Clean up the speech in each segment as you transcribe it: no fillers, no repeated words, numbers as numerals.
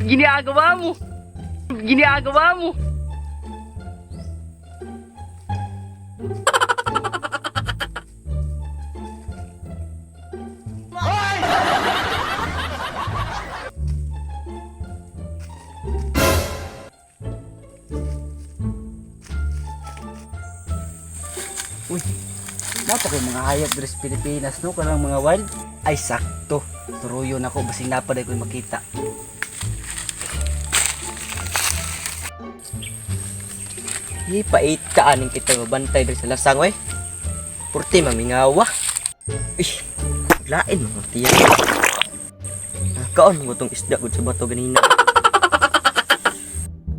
Ginagawa mo? Ginagawa mo? Uy, napa kay mga hayop diri sa Pilipinas, no, kanang mga wild. Ay sakto. Turuyon ako basing napa day ko makita. Hi, pait ka aning kita mabantay diri sa lasang oy. Purti mamingawa. Ih, lain mga tiyan. Kaon mo tong isda gud sa bato ganina.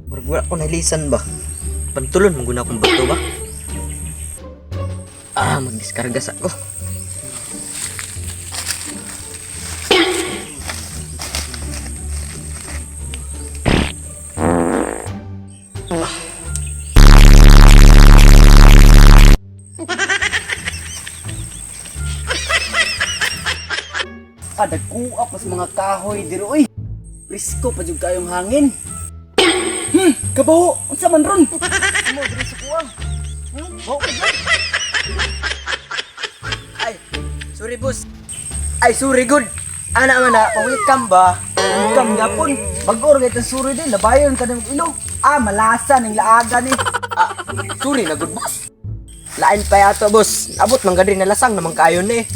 Murag wala ko nahilisan ba? Pantulon mo guna akong bato ba? Ah, magdiskarga sa ko. Ah, dagkuha pa sa mga kahoy diri oy. Presko pa jud kayong hangin. Kabaho, unsa man ron? Mo diri sa kuwang. Baho ka dyan. Ay, sorry boss. Ay, sorry good. Ana man na, pa-welcome ba? Welcome gapon. Bag-o ra kay suri din, labayon ka ng ilo. Ah, malasa ning laagan ni. Ah, sorry na good boss. Lain pa yato boss. Abot man gadri na lasang naman kayo na eh.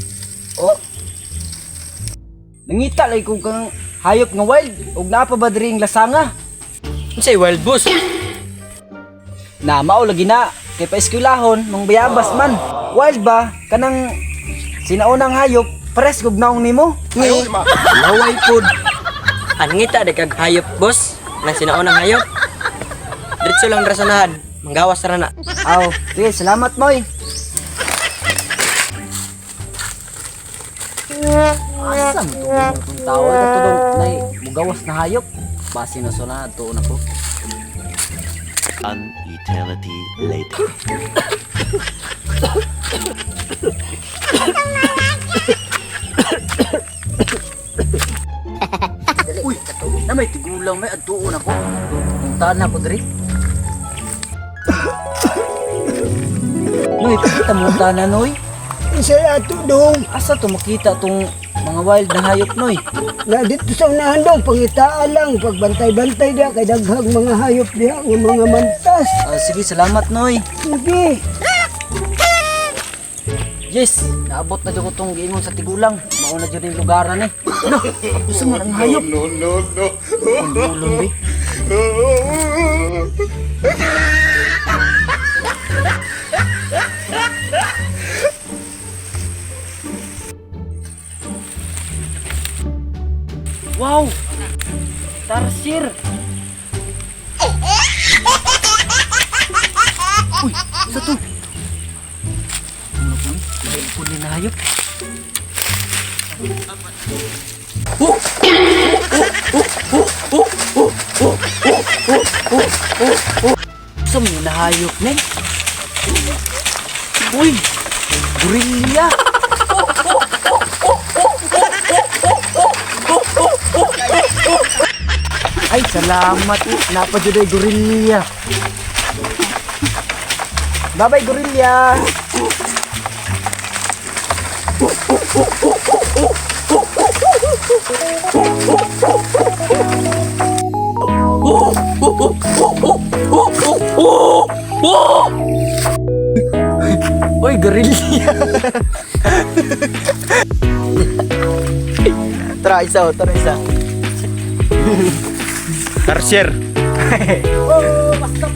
Oh. Nangita lagi kong kang hayop nga wild ug naa pa ba diri ang lasanga? Unsay wild boss? Na mao lagi na kay paeskwelahon mong bayabas man. Wild ba kanang sinaunang hayop pares kog naong nimo? Ngi, laway pod. Anngita de kag hayop boss. Nang sinaunang hayop. Diretso lang rasanahan. Manggawas ra na. Aw, sige, salamat moy. Asa mo itong itong tao? Ay, katulong, nay, mugawas na hayop. Base na suna, tuon ako. An eternity later. Uy, na may tigulang may adtuon ako. Puntaan na ako diri. Noy, pakita mo tanan, Noy. Isa ato dong. Asa to makita tong mga wild na hayop, Noy? Na dito sa unahan dong, pangitaan lang, pagbantay-bantay diha kay daghang mga hayop diha nga mga mantas. Ah, sige, salamat, Noy. Sige. Yes, naabot na jud ko tong giingon sa tigulang. Mauna jud yung lugaran eh. Ano? Gusto mo ang hayop? No, no, no. Ang dulon, be. Wow! Tarsir! Uy, sa to? Ano po? Lain po ni hayop. Sa mo na hayop, neng? Uy! Gorilla! Ay, salamat. Napajuday gorilla. Bye-bye, gorilla! Uy, gorilla! Tara isa, oh, tara isa. Tarsier. Oh, basta.